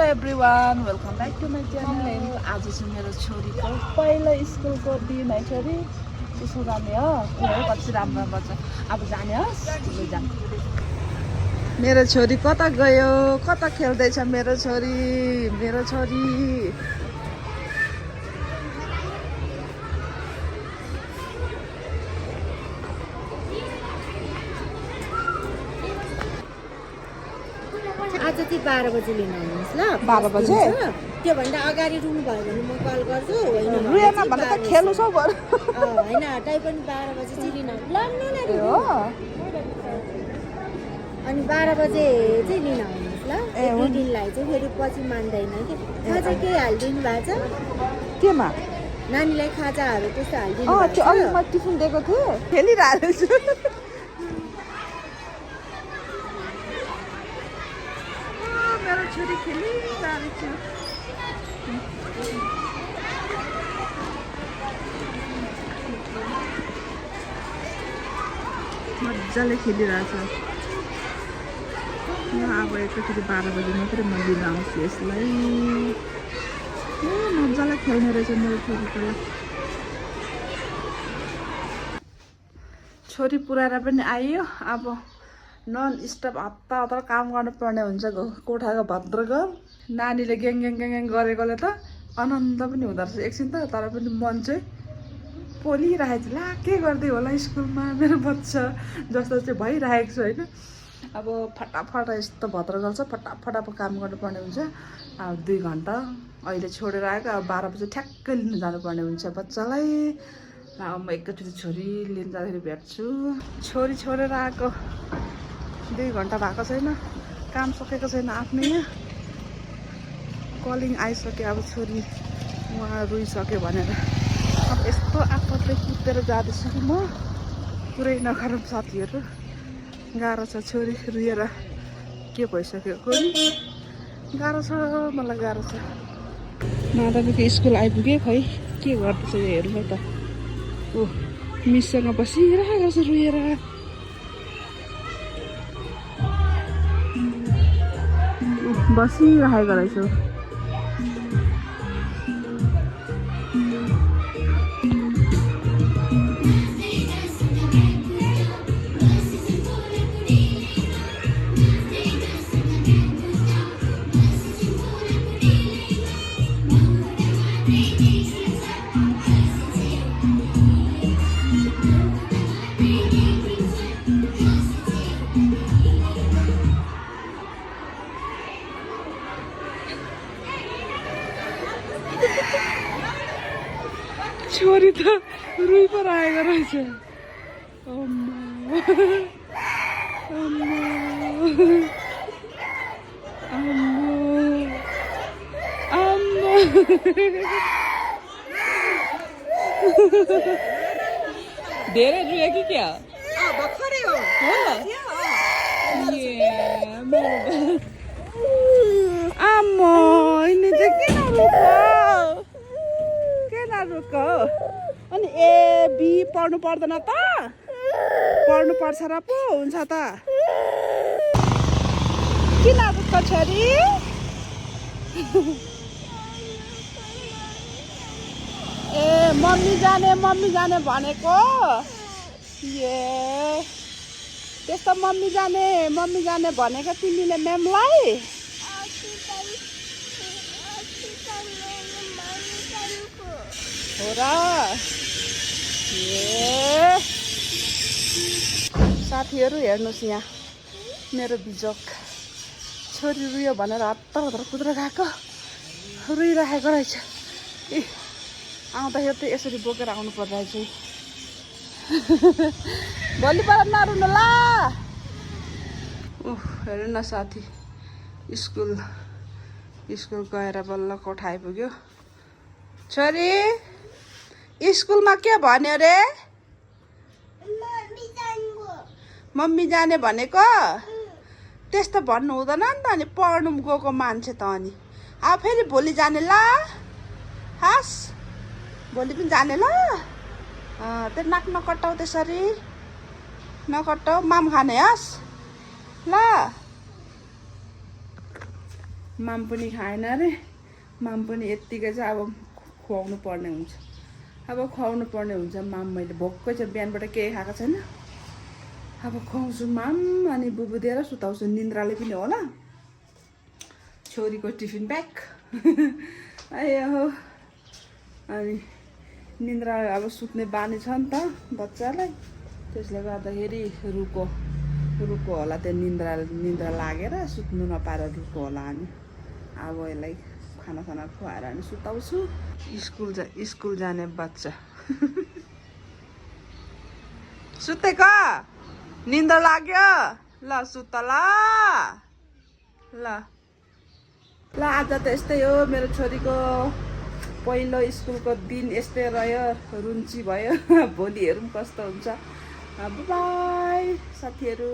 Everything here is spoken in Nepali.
Hello everyone welcome back to my channel. आज चाहिँ मेरो छोरीको पहिलो स्कुलको दिन है। छोरी स्कुल जाने हो कति राम्रो राम्रो छ। अब जाने होस् जाने। मेरो छोरी कता गयो, कता खेल्दैछ मेरो छोरी। आज चाहिँ 12 बजे लिन आउनुहोस् ल। 12 बजे त्योभन्दा अगाडि रुनु भयो भने म कल गर्छु। होइन रुएन भने त खेल्नु सौ भयो। होइन तै पनि 12 बजे चाहिँ लिन लाग्नु न हो। अनि 12 बजे चाहिँ लिन आउनुहोस् ल। एक दिनलाई चाहिँ फेरि पछि मान्दैन कि। खाजा के हालिदिनु भएको छ केमा? नानीलाई खाजाहरू त्यस्तो हालिदिनु त्यो भएको अघि छ। म टिफिन दिएको थिएँ, खेलिरहेको छु। मेरो छोरी खेलिरहेको छु। मजाले खेलिरहेछ। अब एकचोटि 12 बजी मात्रै म लिन आउँछु यसलाई। मजाले खेल्ने रहेछ मेरो छोरी त। छोरी पुऱ्याएर पनि आयो। अब नन स्टप हतार हतार काम गर्नुपर्ने हुन्छ कोठाको भद्रको। नानीले ग्याङ ग्याङ ग्याङ ग्याङ गरेकोले त आनन्द पनि हुँदो रहेछ एकछिन त। तर पनि मन चाहिँ पोलिरहेको छ। ला के गर्दै होला स्कुलमा मेरो बच्चा जस्तो चाहिँ भइरहेको छ होइन। अब फटाफट यस्तो भद्र गर्छ, फटाफट अब काम गर्नुपर्ने हुन्छ। अब 2 घन्टा अहिले छोडेर आएको। अब 12 बजी ठ्याक्कै लिन जानुपर्ने हुन्छ बच्चालाई। अब म एकैचोटि छोरी लिन जाँदाखेरि भेट्छु। छोरी छोडेर आएको 2 घन्टा भएको छैन, काम सकेको छैन आफ्नो। यहाँ कलिङ आइसक्यो। अब छोरी उहाँ रुइसक्यो भनेर अब यस्तो आपतले कुदेर जाँदैछु कि म पुरै नगरौँ साथीहरू। गाह्रो छ छोरी रुएर के भइसक्यो कोही गाह्रो छ। मलाई गाह्रो छ। माधवीको स्कुल आइपुगेँ। खै के गर्दैछ यो हेर्नु त। ओ मिससँग बसिरहेको छ रुएर। बसिरहेको रहेछु। छोरी त रुई पर आएको रहेछ। धेरै रुयो कि क्या? भर्खरै हो। आम्मा यिनी चाहिँ किन रुको? अनि ए बी पढ्नु पर्दैन त? पढ्नु पर्छ र पो हुन्छ त। किन रुको छोरी? ए मम्मी जाने भनेको। ए त्यस्तो मम्मी जाने भनेको तिमीले म्यामलाई? हो र। ए साथीहरू हेर्नुहोस् यहाँ मेरो बिजोक छोरी रुयो भनेर हतार हतार कुदेर गएको रुइरहेको रहेछ। ए आउँदाखेरि त यसरी बोकेर आउनु पर्दो रहेछ। भोलिबाट नरुनु ल। हेर्नु न साथी स्कुल गएर बल्ल कोठा आइपुग्यो। छोरी स्कुलमा के भन्यो रे? मम्मी जाने भनेको? त्यस्तो भन्नु हुँदैन नि त। अनि पढ्नु गएको मान्छे त। अनि अब फेरि भोलि जाने ल। हस् भोलि पनि जाने ल। त्यो नाक नकटाउ त्यसरी नकटाउ। माम खाने हस् ल। माम पनि खाएन अरे माम पनि यत्तिकै चाहिँ अब खुवाउनु पर्ने हुन्छ माम मैले भोकै चाहिँ बिहानबाट केही खाएको छैन अब खुवाउँछु माम अनि बुबु दिएर सुताउँछु निन्द्राले पनि होला छोरीको टिफिन प्याक आयो अनि निन्द्रा अब सुत्ने बानी छ नि त बच्चालाई त्यसले गर्दाखेरि रुको होला त्यो निन्द्रा लागेर सुत्नु नपाएर रुको होला अनि अब यसलाई खाना खुवाएर अनि सुताउँछु स्कुल जाने बच्चा सुतेको निन्द्रा लाग्यो ल सुत ल आज त यस्तै हो मेरो छोरीको पहिलो स्कुलको दिन यस्तै रह्यो रुन्ची भयो भोलि हेरौँ कस्तो हुन्छ बाई साथीहरू।